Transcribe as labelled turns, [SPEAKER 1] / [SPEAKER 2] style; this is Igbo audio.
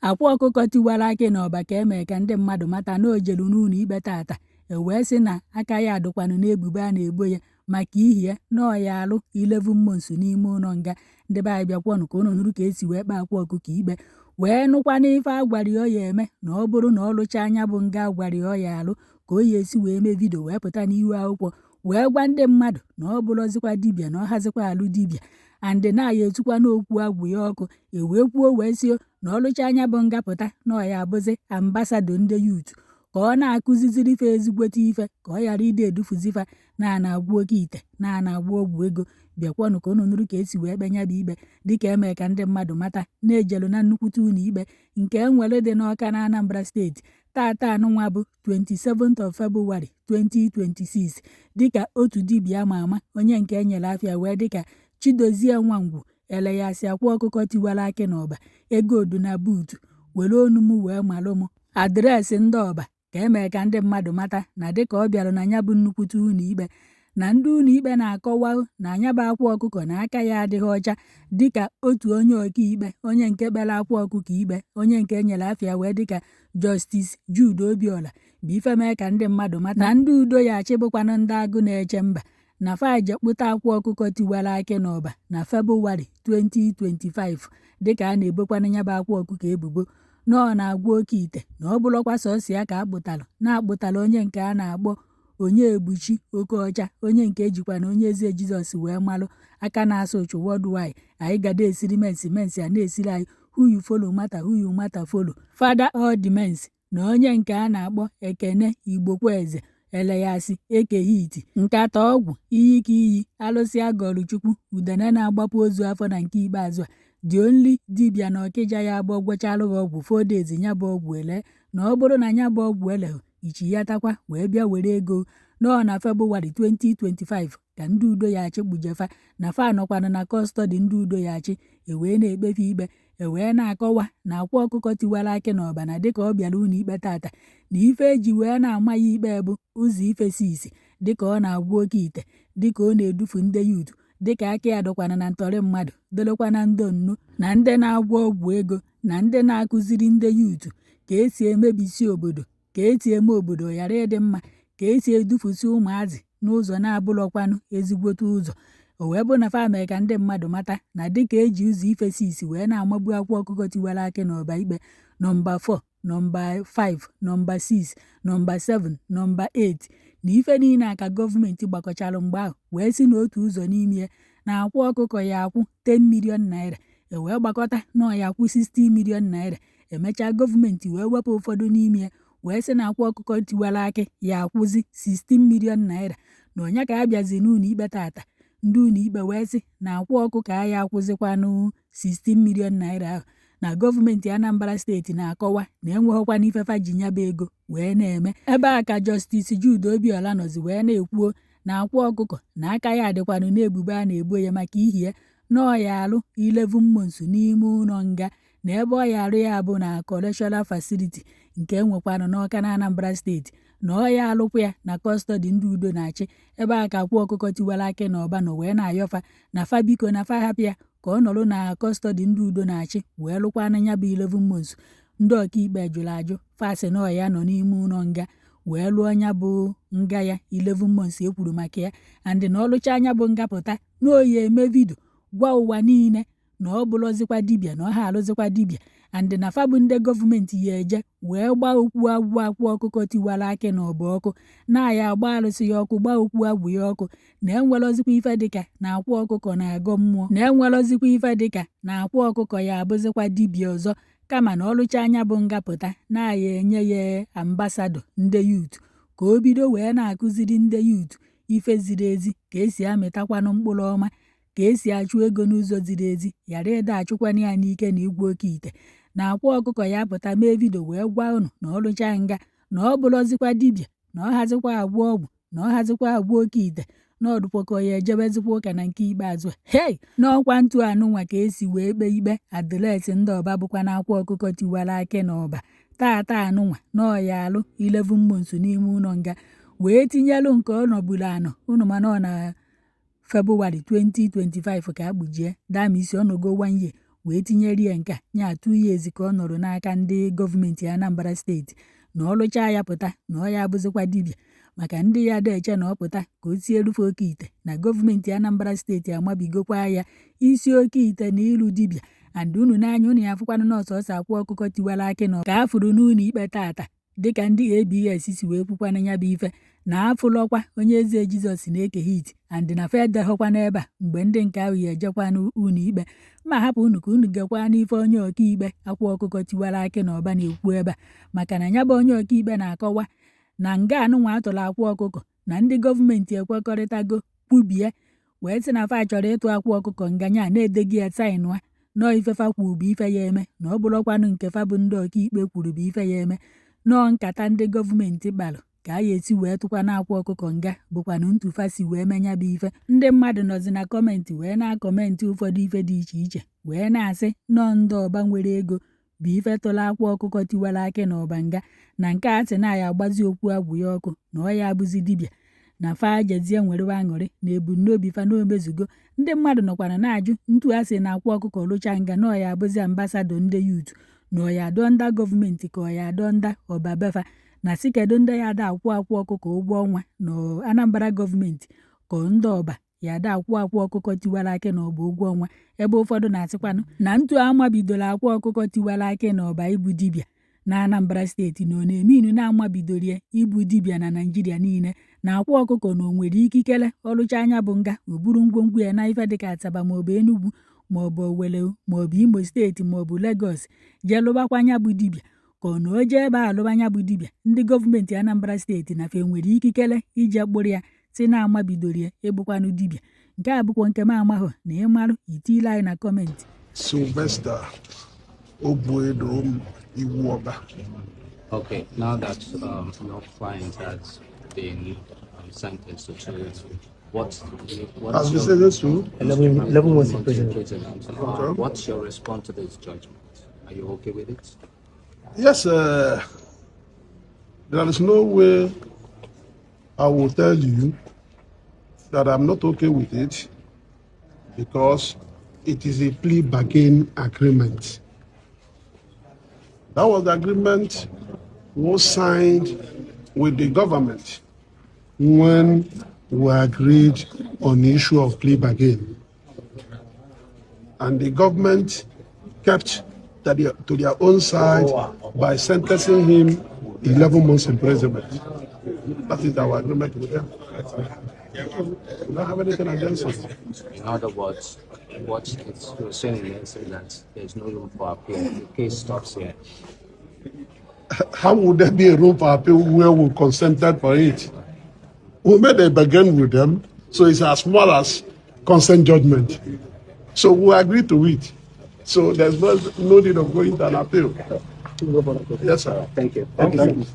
[SPEAKER 1] Akwa Ọkụkọ Tiwara Akị n'Ọba ka emee ka ndị mmadụ mata na o jelu n'ụlọ ikpe tata, e wee sị na aka ya dụkwanụ n'ebubo a na-ebo ya maka ihi ya na ọ ya alụ 11 months n'ime ụlọ nga. Ndị be anyị, bịakwanụ ka unu nụrụ ka esi wee kpee Akwa Ọkụkọ ikpe, wee nụkwa n'ife a gwara ya ọ ya eme na ọ bụrụ na ọ lụchaa anya bụ nga a gwara ya ọ ya alụ, ka o ya esi wee mee video wee pụta n'ihu akwụkwọ wee gwa ndị mmadụ na ọ bụrụzikwa dibịa, na ọ hazikwa alụ dibịa, and na ya etukwa n'okwu agwụ ya ọkụ. E wee kwuo wee sị na ọ lụcha anya bụ nga pụta, na ọ ya abụzi ambassador ndị youth, ka ọ na-akụziziri ife ezigbote ife, ka ọ ghara ide edufuzifa na a na-agwọ oke ite, na a na-agwọ ọgwụ ego. Bịakwanụ ka unu nụrụ ka esi wee kpe ya bụ ikpe, dịka eme ka ndị mmadụ mata na-ejelu na nnukwute ụlọ ikpe nke enwere dị n'Ọka na Anambra Steeti tata anụnwa bụ 27th of February 2026, dịka otu dibịa ama ama, onye nke enyere afịa wee dịka Chidozie Nwangwu eleghasị Akwa Ọkụkọ Tiwara Akị n'Ọba, ego odu na buutu were onu m wee malụ m address ndị Ọba, ka emee ka ndị mmadụ mata na dịka ọ bịara na ya bụ nnukwute ụlọ ikpe, na ndị ụlọ ikpe na-akọwa na anya bụ Akwa Ọkụkọ na aka ya adịghị ọcha, dịka otu onye ọkaikpe, onye nke kpere Akwa Ọkụkọ ikpe, onye nke enyere afịa wee dịka Justice Jude Obiora, bụ ife mee ka ndị mmadụ mata na ndị udo ya achịbụkwanụ ndị agụ na-eche mba na faje kpụta Akwa Ọkụkọ Tiwara Akị n'Ọba na Febụwarị 2025, dịka a na-ebokwanụ ya bụ Akwa Ọkụkọ ebubo na ọ na-agwọ oke ite, na ọ bụrụkwa sọsọ ya ka akpụtalụ, na-akpụtalụ onye nke a na-akpọ Onye Egbuchi Okeọcha, onye nke ejikwa na Onye Eze Jizọs wee malụ, aka na-asụ ụchụ worldwide, anyị gada esiri mensi mensi a na-esiri anyị, who you follow matter, who you matter follow, father all the mens, na onye nke a na-akpọ Ekene Igbokweze eleghasị Ekehiti, nkata ọgwụ iyi ka iyi alụsị agọrụ Chukwu, udene na-agbapụ ozu afọ. Na nke ikpeazụ a, the only dibịa na Ọkịja ya abụọ gwọchalụ gị ọgwụ 4 days, ya bụ ọgwụ ele, na ọ bụrụ na ya bụ ọgwụ eleghụ ichi ya takwa wee bịa were ego nọọ. Na Febụwarị 2025 ka ndị udo ya achị kpujefa na fa nọkwanụ na custody ndị udo ya achị, ewee na-ekpefe ikpe, ewee na-akọwa na Akwa Ọkụkọ Tiwara Akị n'Ọba, na dịka ọ bịara ụlọ ikpe tata, na ife eji wee na-ama ya ikpe bụ ụzọ ife sisi, dịka ọ na-agwọ oke ite, dịka ọ na-edufu ndị youth, dịka aka ya dọkwana na ntọrị mmadụ, dolekwa na ndị nnu na ndị na-agwọ ọgwụ ego, na ndị na-akụziri ndị youth ka esi emebisi obodo, ka esi eme obodo ghara ịdị mma, ka esi edufusi ụmụazị n'ụzọ na-abụrọkwanụ ezigbote ụzọ. O wee bụ na fa mee ka ndị mmadụ mata na dịka eji ụzọ ife sisi wee na-amagbu Akwa Ọkụkọ Tiwara Akị n'Ọba ikpe, nọmba 4, nọmba 5, nọmba 6, nọmba 7, nọmba 8, na ife niile a ka gọọmenti gbakọchara mgbe ahụ wee si n'otu ụzọ n'ime ya na Akwa Ọkụkọ ya akwụ 10 million naira, e wee gbakọta na ọ ya akwụ 60 million naira. Emechaa, gọọmenti wee wepụ ụfọdụ n'ime ya wee sị na Akwa Ọkụkọ Tiwara Akị ya akwụzi 16 million naira. Na ọnya ka a bịazi n'ụlọ ikpe tata, ndị ụlọ ikpe wee sị na Akwa Ọkụkọ a ya akwụzikwanụ 16 million naira ahụ, na gọọmenti Anambra Steeti na-akọwa na enweghịkwana ifefa ji nyaba ego wee na-eme. Ebe a ka Justice Jude Obiora nọzi wee na-ekwuo na Akwa Ọkụkọ na aka ya dịkwanụ n'ebubo a na-ebo ya, maka ihie na ọ ya alụ 11 months n'ime ụlọ nga, na ebe ọ ya arụ ya bụ na correctional facility nke enwekwanụ n'Ọka na Anambra Steeti, na ọ ya alụkwa ya na custody ndị udo na-achị. Ebe a ka Akwa Ọkụkọ Tiwara Akị na Ọba nọ wee na-ayọfa na fa biko, na fa hapụ ya ka ọ nọrọ na custody ndị udo na-achị wee lụkwanụ ya bụ 11 months. Ndị ọkaikpe jụrụ ajụ, fa sị na ọ ya nọ n'ime ụlọ nga wee lụọ nya bụ nga ya 11 months e kwuru maka ya, and na ọlụcha anya bụ nga pụta, na oyi eme video gwa ụwa niile na ọ bụrụzikwa dibịa, na ọ ha alụzikwa dibịa, and na fa bụ ndị gọọmenti ya eje wee gbaa okwu agwụ Akwa Ọkụkọ Tiwara Akị na Ọba ọkụ, na-aya agba arụsị ya ọkụ, gbaa okwu agwụ ya ọkụ, na enwerozikwa ife dịka na Akwa Ọkụkọ na-agọ mmụọ, na enwerozikwa ife dịka na Akwa Ọkụkọ ya abụzikwa dibịa ọzọ, kama na ọlụcha anya bụ ngapụta, na-aya enye ya ambassador ndị youth, ka o bido wee na-akụziri ndị youth ife ziri ezi, ka esi amịtakwanụ mkpụrụ ọma, ka esi achụ ego n'ụzọ ziri ezi, ghara ịda achụkwana ya n'ike na igwe oke ite. Na Akwa Ọkụkọ ya pụta mee video wee gwa unu na ọlụcha nga, na ọ bụrụzikwa dibịa, na ọ hazikwa agwọ ọgwụ, na ọ hazikwa agwọ oke ite, na ọdụkwọkọ ya ejebezikwa ụka. Na nke ikpeazụ, hei, n'ọkwa ntụ anụnwa ka esi wee kpee ikpe address ndị Ọba bụkwa na Akwa Ọkụkọ Tiwara Akị n'Ọba tata anụnwa, na ọya alụ 11 months n'ime ụlọ nga, wee tinyelu nke ọ nọburu anọ unu, mana ọ na Febụwarị 2025 ka akpụjie damisi ọnọgo one year. Wee tinyere ya nke a nya 2 years ka ọ nọrọ n'aka ndị gọọmenti Anambra Steeti, na ọ lụchaa ya pụta na ọ ya abụzikwa dibịa, maka ndị ya ada eche na ọ pụta ka o sierufe oke ite, na gọọmenti Anambra Steeti amabigokwa ya isi oke ite na ịlụ dibịa. And unu n'anya unu ya afụkwanụ na ọsọsọ Akwa Ọkụkọ Tiwara Akị na ka a fụrụ n'ụlọ ikpe tata, dịka ndị ABS si wee kwukwana ya bụ ife na afụlọkwa Onye Eze Jizọs na-eke hit and na fa edeghọkwa n'ebe a mgbe ndị nke ahụ ya ejekwa n'ụlọ ikpe. Ma hapụ unu ka unu gekwa n'ife onye ọkaikpe Akwa Ọkụkọ Tiwara Akị na Ọba na-ekwu ebe a, maka na ya bụ onye ọkaikpe na-akọwa na nga anụnwa atụrụ Akwa Ọkụkọ na ndị gọọmenti ekwekọrịtago kwubie wee sị na fa chọrọ ịtụ Akwa Ọkụkọ nga nya na-edegị ya saịnụa nọọ ife fa kwuru bụ ife ya eme, na ọ bụrụkwanụ nke fa bụ ndị ọkaikpe kwuru bụ ife ya eme. Nọọ nkata ndị gọọmenti kpalụ ka a ya esi wee tụkwana Akwa Ọkụkọ nga bụkwanụ ntufa si wee menya bụ ife. Ndị mmadụ nọzi na comment wee na-acomment ụfọdụ ife dị iche iche, wee na-asị nọọ ndị Ọba nwere ego bụ ife tụrụ Akwa Ọkụkọ Tiwara Akị na Ọba nga, na nke a sị na ya agbazi okwu agwụ ya ọkụ na ọ ya abụzi dibịa, na fa jezie nwerewe aṅụrị na ebumnobi fa na omezugo. Ndị mmadụ nọkwara na-ajụ ntu a sị na Akwa Ọkụkọ lụcha nga na ọ ya abụzi ambassador ndị youth, na ọ ya adọ nda gọọmenti ka ọ ya adọ nda ọba befa, na sị kedu ndị ya ada akwụ Akwa Ọkụkọ ụgwọ ọnwa, na Anambra gọọmenti ka ndị Ọba ya ada akwụ Akwa Ọkụkọ Tiwara Akị na Ọba ụgwọ ọnwa. Ebe ụfọdụ na-asịkwanụ na ntu amabidoro Akwa Ọkụkọ Tiwara Akị na Ọba ịbụ dibịa na Anambra Steeti, na ọ na-eme inu na-amabidoro ya ịbụ dibịa na Naijiria niile, na Akwa Ọkụkọ na o nwere ikikere ọlụcha anya bụ nga o buru ngwongwo ya na ife dịka Asaba maọbụ Enugu maọbụ Owerri maọbụ Imo Steeti maọbụ Lagos jee lụbakwa anya bụ dibịa, ka ọ na o jee ebe a lụba anya bụ dibịa. Ndị gọọmenti Anambra Steeti na fe nwere ikikere ije kpụrụ ya si na amabidoro ya ịbụkwanụ dibịa. Nke a bụkwa nke m amahụ na ịmarụ itile anyị na comment.
[SPEAKER 2] Sylvester Obuedo Iwuoba.
[SPEAKER 3] Okay, now that your client has been sentenced to 2 years, what
[SPEAKER 2] Has
[SPEAKER 3] is
[SPEAKER 2] been
[SPEAKER 3] your
[SPEAKER 2] sentenced to
[SPEAKER 4] 11, 11 months in prison.
[SPEAKER 3] Prison.
[SPEAKER 2] Okay.
[SPEAKER 3] What's your response to this judgment? Are you okay with it?
[SPEAKER 2] Yes, there is no way I will tell you that I'm not okay with it because it is a plea bargain agreement. That was the agreement was signed with the government when we agreed on the issue of plea bargain. And the government kept to their own side by sentencing him 11 months imprisonment. That is our agreement with them. We don't have anything against it.
[SPEAKER 3] In other words, what it's you're saying is that there's no room for appeal. The case stops here.
[SPEAKER 2] How would there be a room for appeal where we consented for it? We made a bargain with them, so it's as small as consent judgment. So we agreed to it. So there's no need of going to an appeal. Yes, sir.
[SPEAKER 3] Thank you.
[SPEAKER 2] Thank you.